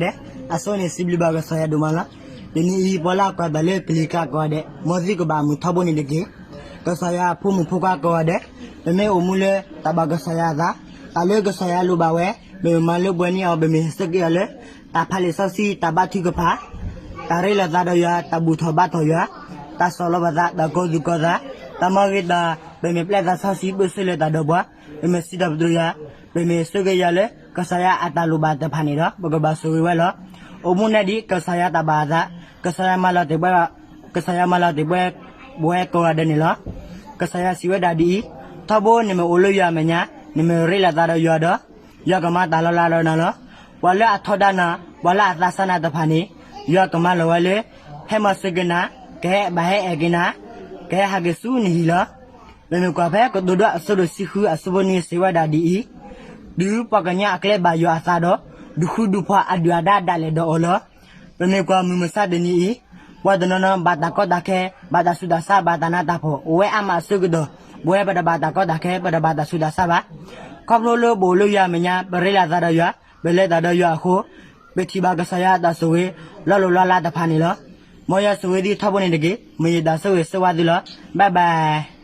ဒဲး, အဆိန့ၣ် စံးဘျုးဘၣ်ကစၢ်ယွၤဒိၣ်မးလီၤ. တနံၤအံၤ ပှၤလၢအကွၢ်တၢ်လၢကလံၤကျါကိးဂၤဒဲး မ်သုကဘၣ်မုာ်ထီဘိန့ၣ်တက့ၢ်. ကစၢ်ယွၤဖိမုၣ်ဖိခွါကိးဂၤဒဲး, ပမ့ၢ်အိၣ်မူလၢတၢ်ဘၣ်ကစၢ်ယွၤအသး, တၢ်လၢကစၢ်ယွၤလိၣ်ဘၣ်ဝဲ, ပမ့ၢ်မၤလၢပှဲၤန့ၢ်အီၤ, ပမ့ၢ်ဆၢက့ၤအီၤလၢ တၢ်ဖးလံာ်စီဆှံ, တၢ်ဘါထုကဖၣ်, တၢ်ရ့လိာ်သးဒီးယွၤ, တၢ်ဘူၣ်ထီၣ်ဘါထီၣ်ယွၤ, တၢ်ဆီၣ်လီၤပသး, တၢ်ကီၤသူၣ်ကီၤသး, တၢ်မၤဂ့ၤတၢ်, ပမ့ၢ်ပျဲသးစီဆှံ ဘၣ်ဆိၣ်လၢတၢ်ဒီးပှၤ, ပမ့ၢ်စံးထီၣ်ပတြၢၤယွၤ, ပမ့ၢ်ဆၢက့ၤယွၤလၢ ကစၢ်ယွၤအတၢ်လိၣ်ဘၣ်တဖၣ်န့ၣ်ဒီး ပကဘၣ်ဆိၣ်ဂ့ၤဝဲလီၤ. အိၣ်မူနၢၤဒ်ကစၢ်ယွၤတၢ်ဘၣ်အသး, ကစၢ်ယွၤမၤလီၤတ့ၢ်ပှၤ, ကစၢ်ယွၤမၤလီၤတ့ၢ်ပှၤ, ပဝဲကိးဂၤဒဲးန့ၣ်လီၤ. ကစၢ်ယွၤစံးဝဲဒၣ်ဒ်အံၤ, ထီဘိနမ့ၢ်အိၣ်လၢယွၤအမဲာ်ညါ, နမ့ၢ်ရ့လိာ်သးဒီးယွၤဒီး, ယွၤကမၤတၢ်လီၤလးဒီးနၤလီၤ. ပှၤလၢအထီဒါနၤ, ပှၤလၢအသးစၢ်နၤတဖၣ်န့ၣ်, ယွၤကမၤလီၤဝဲလၢ ဟဲမၤစၢၤက့ၤနၤ, ကဟဲဘၣ်ဟဲအဲၣ်က့ၤနၤ, ကဟဲဟးက့ၤဆူနဟံၣ်လီၤ. ပမ့ၢ်ကွၢ်ဖဲကတိၤဒိအဆၢဒိၣ်တဆံဃု အဆၢဖိနွံ စံးဝဲဒၣ်ဒ်အံၤ, တုၤပှၤကညီအကျဲဘၣ်ယွၤအသးဒီး, ဒုးဃုဒုးဖိးအဒုၣ်အဒါဒၣ်လဲာ်ဒီးအီၤလီၤ. ပမ့ၢ်ကွၢ်မုၢ်မဆါတနံၤအံၤ, ပှၤတနီၤနီၤဘၣ်တၢ်ကီတၢ်ခဲ, ဘၣ်တၢ်ဆူးတၢ်ဆါ, ဘၣ်တၢ်နးတၢ်ဖှီၣ်, အိၣ်ဝဲအါမးအဆၢကတီၢ်, ပဝဲပတဘၣ်တၢ်ကီတၢ်ခဲ, ပတဘၣ်တၢ်ဆူးတၢ်ဆါဘၣ်. ခီဖျိလၢပအိၣ်လၢယွၤအမဲာ်ညါ, ပရ့လိာ်သးဒီးယွၤ, ပလဲၤတၢ်ဒီးယွၤအဃိ, ပထံၣ်ဘၣ်ကစၢ်ယွၤအတၢ်ဆိၣ်ဂ့ၤ လီၤလိၢ်လီၤလးတဖၣ်န့ၣ်လီၤ. မ်ယွၤဆိၣ်ဂ့ၤသုထီဘိန့ၣ်တက့ၢ်. မ့ၢ်ယတၢ်ဆိၣ်ဂ့ၤဆၢဝါသုလီၤ. Bye bye.